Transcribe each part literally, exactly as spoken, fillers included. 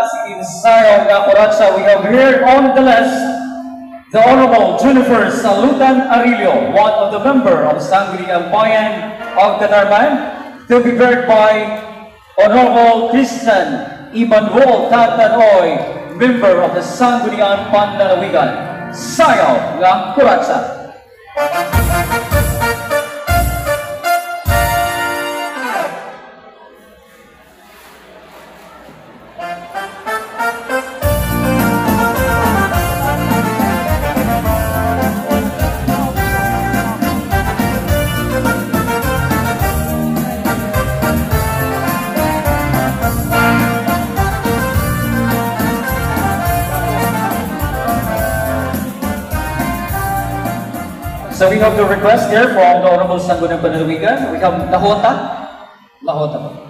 In Sayaw nga Kuratsa, we have here on the list the Honorable Jennifer Salutan Arillo, one of the member of Sangguniang Bayan of Catarman, to be paired by Honorable Christian Emmanuel Tatanoy, member of the Sangguniang Panlalawigan. Sayaw nga Kuratsa. So we have the request here from the Honorable Sangguniang Panlalawigan. We have Lahota. Lahota.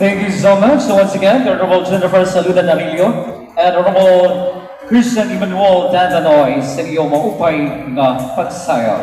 Thank you so much. So once again, the Honorable Jennifer Saludan Arillo and Honorable Christian Emmanuel Dandanoy sa iyo maupay nga pagsayaw.